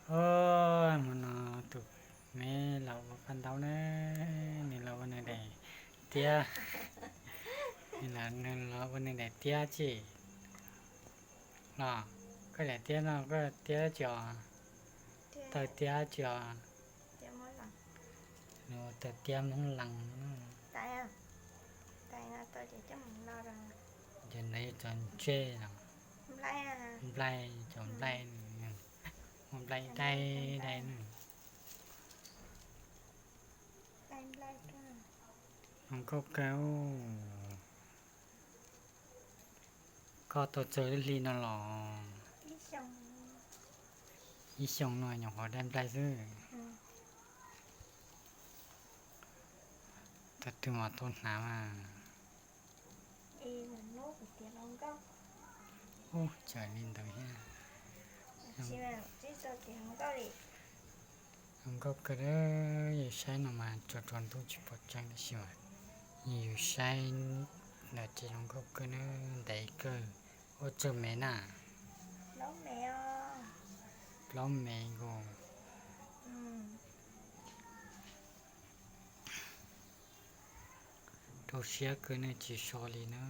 Os, hmo no tus me los ua paj ntaub na, nws los ua nws daim tiab, nws los ua nws daim tiab tsi los. Koj daim tiab no koj tiab tsi os? Taw tiab tsi os? Nws ua taw tiab Hmoob Lees. Ces ntawd yuav cov ntsej los, nplaig, cov nplaig, ua nplaig dai dai na. Zoo nkauj kawg. Koj tau txog ib hlis no los? Ib xyoos no nyuam qhuav dai nplaig xwb. Thaum twg mam tau hnav mas. Ub, txawm li ntawd thiab. Zoo nkauj kawg, yus saib no mas tsaus tsaus ntuj tsis pom tseeb tab sis mas yus saib ntawm ces zoo nkauj kawg na, ntev kawg. Ua tsawg mev na? Plaub mev nkaus. Rau siab kawg ne, tsis so li na.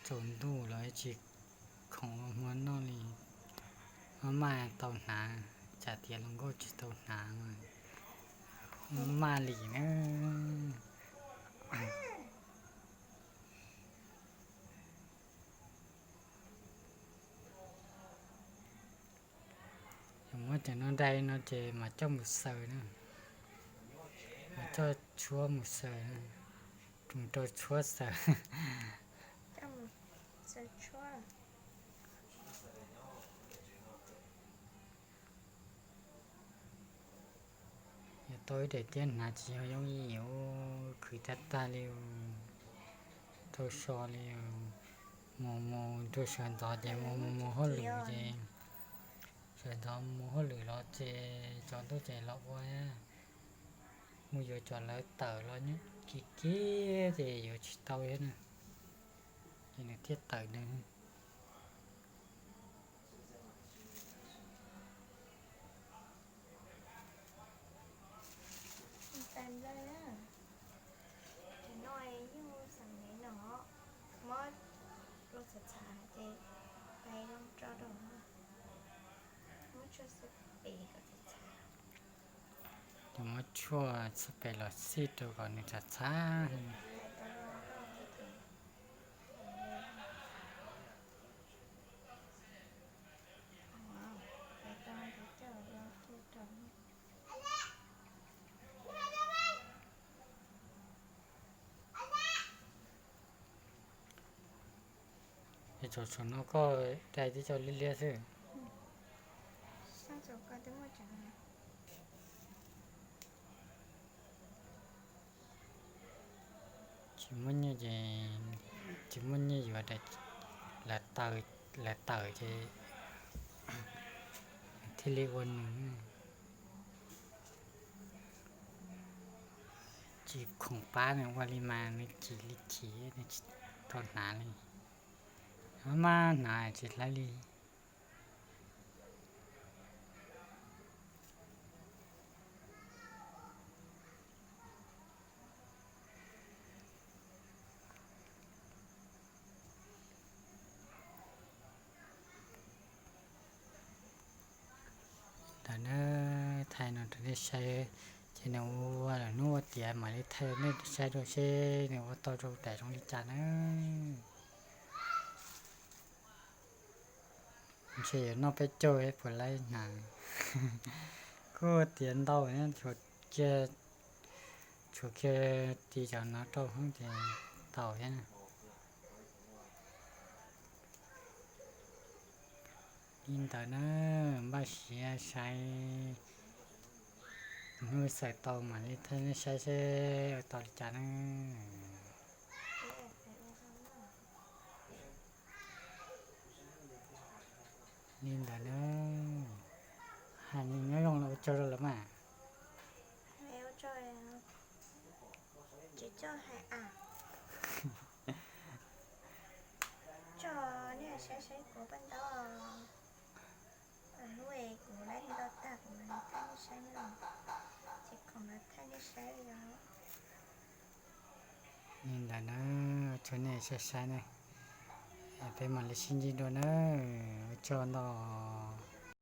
Tsaus ntuj los tsis khoom ua hmo noj li. Maj maj tau hnav, tsam tias hluas nkauj tsis tau hnav mas maj maj li na. Yog muab cov no dai no ces mam coj mus xaws na, mam coj tshuab mus xaws, mus rau tshuab xaws. Yog tau ib daim tiab hnav tsis yog yooj yim, khwv tag tag li, tau so li. Mus mus rau sawv ntxov ces mus mus mus hauj lwm ces, sawv ntxov mus hauj lwm los ces tsaus ntuj ces los ua, mus yuav cov lawv tawm los nyob kiag kiag ces yuav tsis tau thiab na, ces nws thiaj tawm nws. Tais nplej na, ces no yeej xeem me no, muab rau txhav txhav ces tais zoo tso rau, muab tshuaj xab pem kom txhav txhav. Ces muab tshuaj xab pem los xij rau kom nws txhav txhav. Es thaum no koj dai tib co liab liab xwb. Tsis muaj nyiaj ces, tsis muaj nyiaj yuav, lawv tawm, lawv tawm ces thiaj li ua nws. Tsis khoom pab nws ua li mas nws chim li chim, nws tsis tau hnav li. Maj hnav tsis hlais li. Ntawm na, thaij no rau nej saib, ces nws ua lawm hnub ua tiav mam li thaij nej saib dua seb nws ua tau rau daim zoo li cas na. Ntshe yuav noj peb caug puas laib hnav. Kuj tiav ntau, tshuav kiag, tshuav kiag tis cov no rau hoob ces tau thiab. Li ntawd na, npaj siab saib, hnub xaws tau mam li thaij nej saib seb ua tau li cas na. Li ntawd na, hais li nyob zoo los ua tsaug rau lawv mas. Tsis txawj hais a. Tso, nej saib saib kuv paj ntaub. Li ntawd na, ua tsaug nej saib saib na, peb mam li sib ntsib dua nawb, ua tsaug ntau.